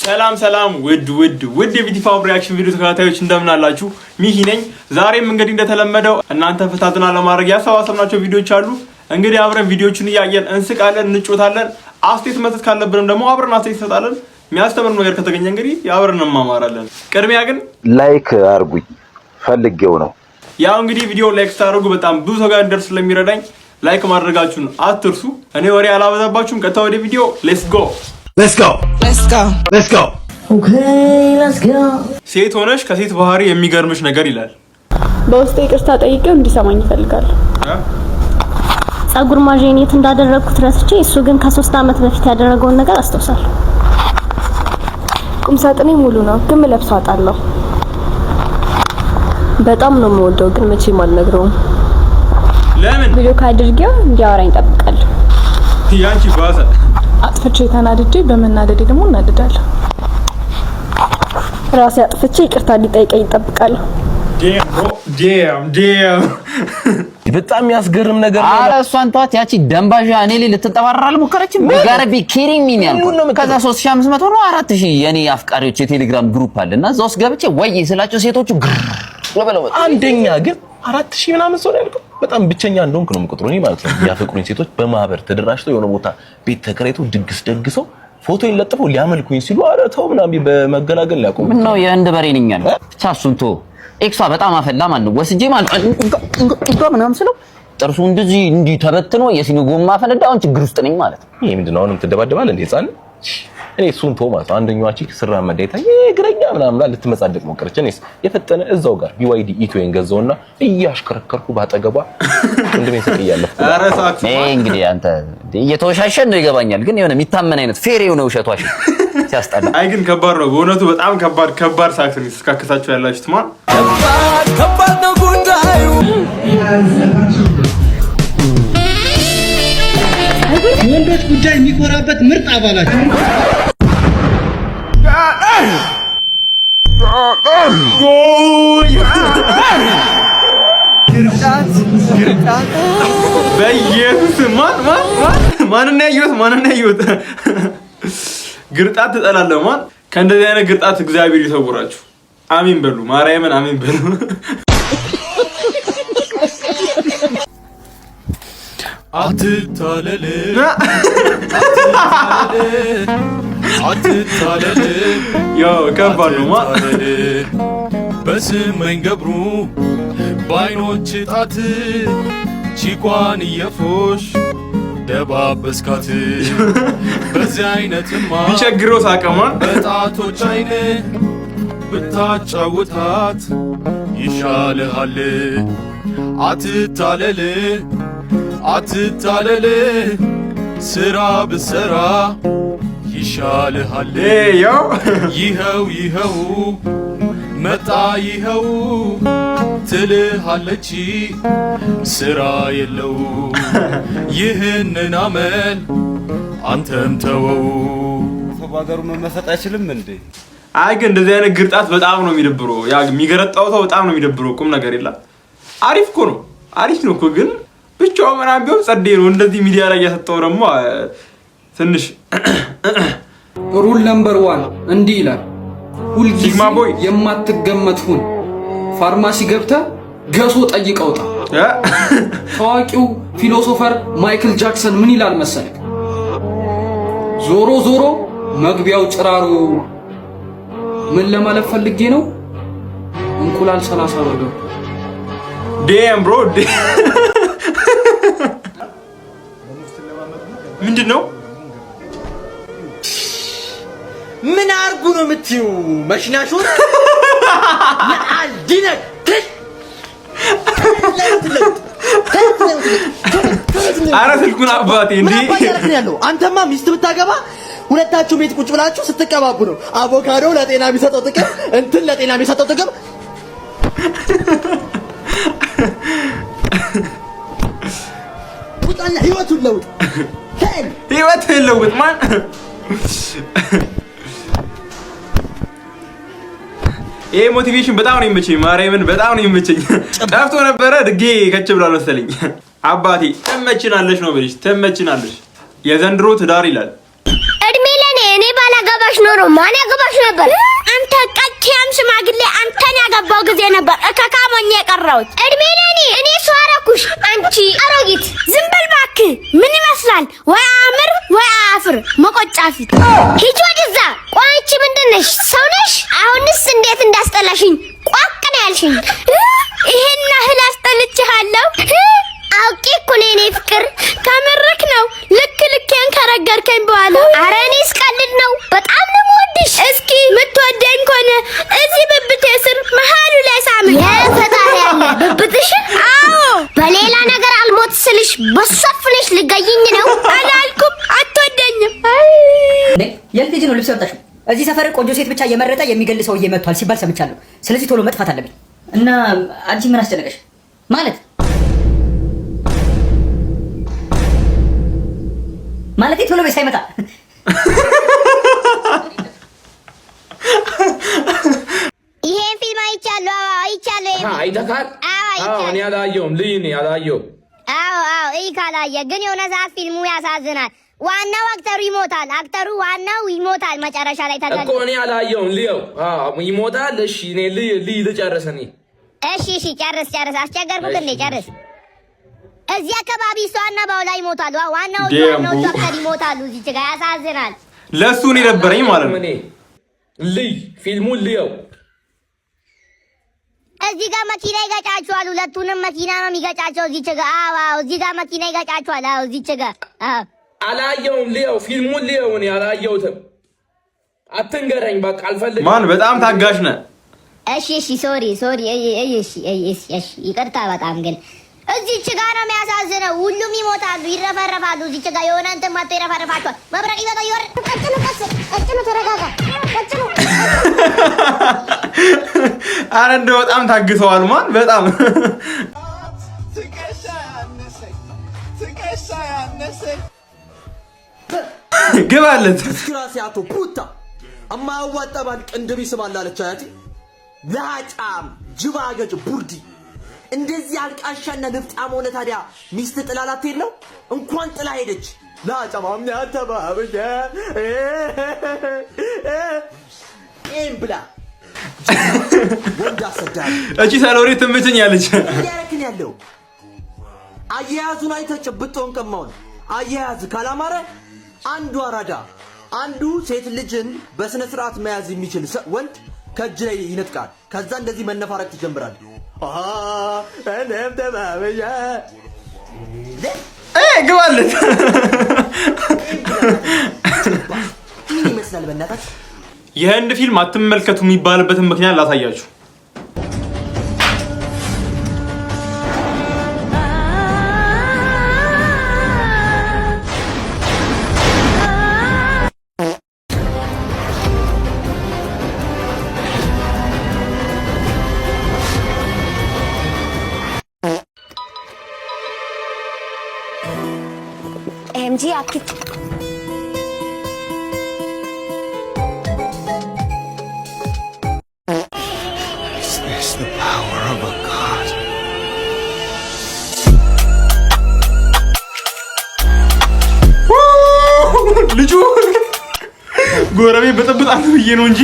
ሰላም ሰላም፣ ውድ ውድ ውድ የቢቲ ፋብ reaction ቪዲዮ ተከታታዮች፣ እንደምን አላችሁ? ሚኪ ነኝ። ዛሬም እንግዲህ እንደተለመደው እናንተ ፈታ ዘና ለማድረግ ያሰባሰብናቸው ቪዲዮዎች አሉ። እንግዲህ አብረን ቪዲዮዎቹን እያየን እንስቃለን፣ እንጫወታለን። አስተያየት መስጠት ካለብንም ደግሞ አብረን አስተያየት እንሰጣለን። የሚያስተምር ነገር ከተገኘ እንግዲህ አብረን እንማማራለን። ቅድሚያ ግን like አርጉኝ ፈልጌው ነው። ያው እንግዲህ ቪዲዮ like ስታደርጉ በጣም ብዙ ሰው ጋር እንደርስ ስለሚረዳኝ like ማድረጋችሁን አትርሱ። እኔ ወሬ አላበዛባችሁም። ቀጥታ ወደ ቪዲዮ let's go። Let's go. Let's go. Let's go. Okay, let's go. ሴት ሆነሽ ከሴት ባህሪ የሚገርምሽ ነገር ይላል። በውስጤ ይቅርታ ጠይቄው እንዲሰማኝ እፈልጋለሁ። ጸጉር ማዣዬን የት እንዳደረግኩት ረስቼ፣ እሱ ግን ከ3 ዓመት በፊት ያደረገውን ነገር አስታውሳለሁ። ቁም ሳጥኔ ሙሉ ነው፣ ግን ምለብሰው አጣለሁ። በጣም ነው የምወደው፣ ግን መቼም አልነግረውም። ለምን? Block አድርጌው እንዲያወራኝ እጠብቃለሁ። ያንቺ ባሰ። አጥፍቼ ተናድጄ በመናደዴ ደግሞ እናደዳለሁ። ራሴ አጥፍቼ ይቅርታ እንዲጠይቀኝ እጠብቃለሁ። Damn bro, damn, damn. በጣም የሚያስገርም ነገር ነው። አረ እሷን ተዋት። ያቺ ደንባዣ እኔ ላይ ልትንጠባረር አልሞከረችም? Gotta be kidding me ያልኩት። ከዛ 3500 ነው 4000 የኔ አፍቃሪዎች የቴሌግራም group አለ እና እዛ ውስጥ ገብቼ ወይ ስላቸው ሴቶቹ ግር ብለው መጡ። አንደኛ ግን 4000 ምናምን ሰው ነው ያልከው። በጣም ብቸኛ እንደሆንክ ነው የምቆጥረው እኔ ማለት ነው። ያፈቅሩኝ ሴቶች በማህበር ተደራጅተው የሆነ ቦታ ቤት ተከራይተው ድግስ ደግሰው ፎቶ ለጥፈው ሊያመልኩኝ ሲሉ ኧረ ተው ምናምን በመገላገል ሊያቆሙ ምን ነው የህንድ በሬ ነኝ ያልኩት። ብቻ እሱን ተወው። ኤክሷ በጣም አፈላ ማለት ነው። ወስጄ ማለት ነው እንጋ ምናምን ስለው ጥርሱ እንደዚህ እንዲህ ተበትኖ የሲኒ ጎማ ፈነዳ። አሁን ችግር ውስጥ ነኝ ማለት ነው። ይሄ ምንድን ነው? አሁንም ትደባደባለህ እንዴ ህፃን? እኔ እሱን ተወው ማለት ነው። አንደኛዋ chick ስራመድ አይታ እግረኛ ምናምን ብላ ልትመጻደቅ ሞከረች። እኔስ የፈጠነ እዛው ጋር BYD E2 ን ገዛውና እያሽከረከርኩ ባጠገቧ ወንድሜን ሰቅያለሁ። ኧረ ሳክስ። ይሄ እንግዲህ አንተ እየተወሻሸን ነው ይገባኛል፣ ግን የሆነ የሚታመን አይነት fair የሆነ ውሸቷ ሲያስጠላ። አይ ግን ከባድ ነው በእውነቱ፣ በጣም ከባድ ከባድ ሳክስ ነው የተስካከሳችሁ ያላችሁት ማን። ከባድ ነው ጉዳዩ። የወንዶች ጉዳይ የሚኮራበት ምርጥ አባላቸው። ጎል። በኢየሱስ፣ ማን ማን ማን ማንን ያየሁት? ማንን ያየሁት? ግርጣት ትጠላለህ ማን? ከእንደዚህ አይነት ግርጣት እግዚአብሔር ይሰውራችሁ። አሚን በሉ፣ ማርያምን አሚን በሉ። አትታለል፣ አትታለል። ያው ከባድ ነው ማ። በስመኝ ገብሩ በአይኖች ጣት ቺኳን እየፎሽ ደባበስካት። በዚህ አይነትማ ቢቸግረው ሳቀማ። በጣቶች አይን ብታጫውታት ይሻልሃል። አትታለል፣ አትታለል፣ ስራ ብሰራ ይሻልሃል። ያው ይኸው ይኸው መጣ ይኸው ትልሃለች ስራ የለው። ይህንን አመል አንተም ተወው። ሰው በሀገሩ መመሰጥ አይችልም እንዴ? አይ ግን እንደዚህ አይነት ግርጣት በጣም ነው የሚደብረው። ያ የሚገረጣው ሰው በጣም ነው የሚደብረው። ቁም ነገር የለም። አሪፍ እኮ ነው፣ አሪፍ ነው እኮ፣ ግን ብቻው ምናምን ቢሆን ጸዴ ነው። እንደዚህ ሚዲያ ላይ እያሰጠው ደግሞ ትንሽ Rule number one እንዲህ ይላል፣ ሁልጊዜ Sigma boy። የማትገመት ሁን። ፋርማሲ ገብተህ ገሶ ጠይቀህ ውጣ። ታዋቂው philosopher ማይክል ጃክሰን ምን ይላል መሰለክ? ዞሮ ዞሮ መግቢያው ጭራሮ። ምን ለማለት ፈልጌ ነው? እንቁላል 30 ብር ገብቶ Damn bro፣ ምንድን ነው? ምን አርጉ ነው የምትዩ? መሽናሹን ለአልዲነክ። አረ ስልኩን አባቴ እንዴ! ምን አባት ያደረግ ነው ያለው? አንተማ ሚስት ብታገባ ሁለታችሁ ቤት ቁጭ ብላችሁ ስትቀባቡ ነው። አቮካዶ ለጤና የሚሰጠው ጥቅም፣ እንትን ለጤና የሚሰጠው ጥቅም። ውጣና ህይወቱን ለውጥ። ህይወትህን ለውጥ ማን። ይሄ motivation በጣም ነው የሚመቸኝ። ማርያምን በጣም ነው የሚመቸኝ። ጠፍቶ ነበረ ድጌ ከች ብሏል መሰለኝ። አባቴ ትመችናለች ነው ብልሽ፣ ትመችናለች። የዘንድሮ ትዳር ይላል። እድሜ ለኔ፣ እኔ ባላገባሽ ባላገባሽ ኖሮ ማን ያገባሽ ነበር? አንተ ቀጭያም ሽማግሌ አንተን ያገባው ጊዜ ነበር እከካም ሆኜ የቀረሁት። እድሜ ለኔ፣ እኔ ሰው አደረኩሽ። አንቺ አሮጊት ዝም በል እባክህ። ምን ይመስላል? ወይ አምር ወይ አፍር መቆጫ ፊት። ሂጂ ወደዛ። ቆይ አንቺ ምንድን ነሽ? ሰው ነሽ? አሁንስ እንዴት እንዳስጠላሽኝ! ቋቅ ነው ያልሽኝ። ይሄን ያህል አስጠልቼሃለሁ? አውቄ እኮ ነው የኔ ፍቅር። ከምርክ ነው? ልክ ልኬን ከረገርከኝ በኋላ። ኧረ እኔ ስቀልድ ነው። በጣም ነው የምወድሽ። እስኪ የምትወደኝ ከሆነ እዚህ ብብቴ ስር መሀሉ ላይ ሳምኝ። የፈጣሪ ያለ ብብትሽን? አዎ። በሌላ ነገር አልሞት ስልሽ በሷ አፍነሽ ልገይኝ ነው። አላልኩም። አትወደኝም። የት ልጅ ነው ልብስ ያወጣሽው? እዚህ ሰፈር ቆንጆ ሴት ብቻ እየመረጠ የሚገል ሰውዬ መጥቷል ሲባል ሰምቻለሁ። ስለዚህ ቶሎ መጥፋት አለብኝ። እና አንቺ ምን አስጨነቀሽ? ማለቴ ቶሎ ቤት ሳይመጣ። ይሄን ፊልም አይቻለሁ። አዎ አይቻለሁ። ይሄን ፊልም አይተካል? አዎ አይቻለሁ። እኔ አላየሁም። ልይ እኔ አላየሁም። አዎ፣ እይ ካላየ ግን የሆነ ሰዓት ፊልሙ ያሳዝናል። ዋናው actor ኡ ይሞታል። Actor ኡ ዋናው ይሞታል መጨረሻ ላይ ተገሎ። እኮ እኔ አላየሁም። ልየው። አዎ ይሞታል። እሺ እኔ ልይ ልይ ልጨርስ እኔ። እሺ ጨርስ ጨርስ። አስቸገርኩህ እንዴ? ጨርስ። እዚህ አካባቢ እሷና ባውላ ይሞታሉ። ዋናዎቹ ዋናዎቹ actor ይሞታሉ። እዚህ ጋር ያሳዝናል። ለእሱ እኔ ደበረኝ ማለት ነው። እኔ ልይ ፊልሙን ልየው። እዚህ ጋር መኪና ይገጫቸዋል። ሁለቱንም መኪና ነው የሚገጫቸው። እዚህ ጋር አዎ፣ አዎ፣ እዚህ ጋር መኪና ይገጫቸዋል። አዎ፣ እዚህ ጋር አዎ። አላየሁም። ልየው ፊልሙን ልየው። እኔ አላየሁትም። አትንገረኝ፣ በቃ አልፈልግም። ማን በጣም ታጋሽ ነህ። እሺ እሺ፣ sorry sorry። እሺ እሺ እሺ፣ ይቅርታ በጣም ግን እዚች ጋር ነው የሚያሳዝነው። ሁሉም ይሞታሉ፣ ይረፈረፋሉ። እዚች ጋር የሆነ እንትን መጥቶ ይረፈረፋቸዋል። መብረቅ ይመጣ ይወር። ቀጭኑ ቀስ ቀጭኑ፣ ተረጋጋ። ቀጭኑ። አረ እንደው በጣም ታግሰዋል። ማን በጣም ግባለት። ዲስግራሲያቶ ፑታ እማያዋጣ ባል ቅንድብ ይስማል አለች አያቴ። ለሃጫም ጅባገጭ ቡርዲ እንደዚህ አልቃሻና ንፍጣም ሆነ ታዲያ ሚስት ጥላ ላትሄድ ነው? እንኳን ጥላ ሄደች። ለሃጫም አምኛ ይህን ብላ ወንድ አሰዳሪ እቺ ሰሎሪ ትመቸኛለች። እያረክን ያለው አያያዙን አይተህ ጭብጦን ቀማውን። አያያዝ ካላማረ አንዱ አራዳ አንዱ ሴት ልጅን በስነ ስርዓት መያዝ የሚችል ወንድ ከእጅ ላይ ይነጥቃል። ከዛ እንደዚህ መነፋረቅ ትጀምራለህ። እኔም ተባብዬ ግባለት። ምን ይመስላል በእናታችሁ? የህንድ ፊልም አትመልከቱ የሚባልበትን ምክንያት ላሳያችሁ። एमजी आपकी Is this the power of a god? ልጁ ጎረቤት በጠብጣለሁ ብዬ ነው እንጂ።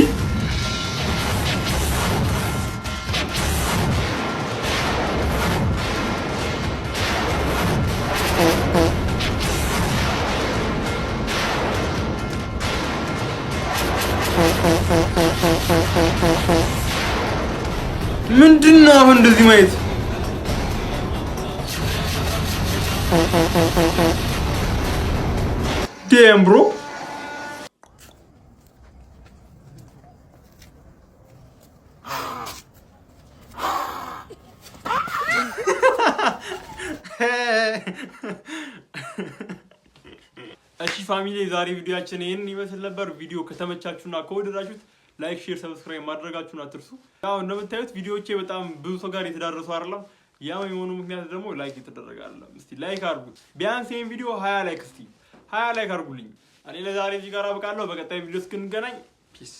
ምንድን ነው አሁን እንደዚህ ማየት? Damn, bro. እሺ family፣ የዛሬ ቪዲዮአችን ይህንን ይመስል ነበር። ቪዲዮ ከተመቻችሁና ከወደዳችሁት like፣ share፣ subscribe ማድረጋችሁን አትርሱ። ያው እንደምታዩት ቪዲዮዎቼ በጣም ብዙ ሰው ጋር የተዳረሱ አይደለም። ያም የሆኑ ምክንያት ደግሞ like የተደረገ አይደለም። እስቲ like አድርጉት። ቢያንስ ይሄን ቪዲዮ 20 like፣ እስቲ 20 like አድርጉልኝ። እኔ ለዛሬ እዚህ ጋር አበቃለሁ። በቀጣይ ቪዲዮ እስክንገናኝ peace።